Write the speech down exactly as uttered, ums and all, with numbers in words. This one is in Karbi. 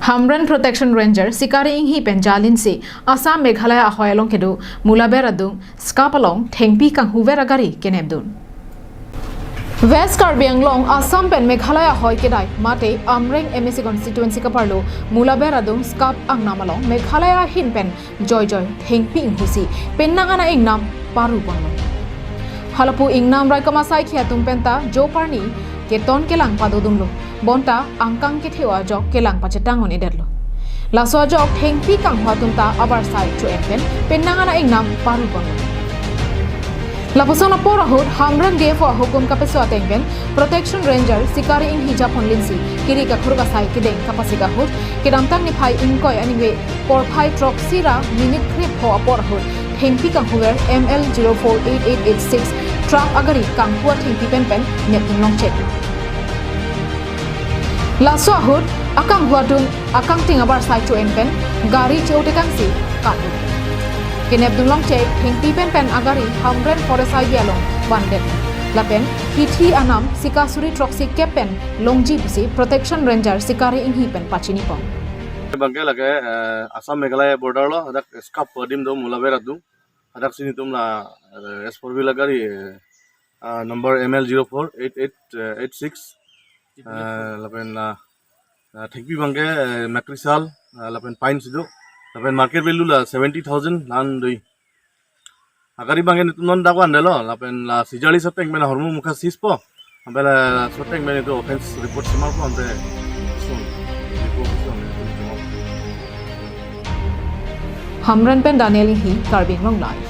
Hamren Protection Ranger Sikari Inghi pen jalinsi Assam Meghalaya ahoi along kedo Mulaber adung Skap along thengpi kanghuver agari kenepdun. West Karbi Anglong, Assam pen Meghalaya ahoi kedai mate Amreng M A C constituency kaparlo Mulaber adung Skap angnam along Meghalaya ahin pen joijoi thengpi inghusi penang ana ingnam paru ponlo. Halapu ingnam raikom asaikhi atum penta jo parni keton kelang padodunlo. Bonta angkang kethe ajok kelang pachetang un-edetlo. Laso ajok thengpi kanghu atum ta abarsai cho-en pen penang ana ingnam paru ponlo. Lapuson apor ahut Hamren D F O ahukum kapeso ateng pen Protection Ranger Sikari Inghi japonlinsi kiri kakhur kasai kedeng kapasik ahut kedamtang niphai ingkoi aningve porphai throksi ra minute krepho apor ahut thengpi kanghuver M L zero four eight eight eight six truck agari kanghu athengpi pen pen nepdun longchek. Laso ahut akanghu atum akangting abarsai cho-en pen gari che-otekangsi kadu. Kenepdun longchek thengpi pen pen agari Hamren Forest Highway along vandet. Lapen hithi anam sikasuri throksi kep pen longji pusi Protection Ranger Sikari Inghi pen pachinipon. Bangke lake, eh, Assam Meghalaya border lo, hadak Skap adim do Mulaber adung. Hadak si netum la, eh, S four wheeler gari, eh, ah, number M L zero four eight eight eight six. Eh, lapen la, ah, thengpi bangke, eh, makrisal, ah, lapen pine si do. Lapen market value la seventy thousand lan dui. Agari bangke netum non dak vandetlo, lapen la seize-li ateng pen ahormu mukha seize po. Anpe laso ateng pen netum offense report semar po, anpe lason report lason netum semar. Hamren pen Daniel Inghi, Karbi Anglong Live.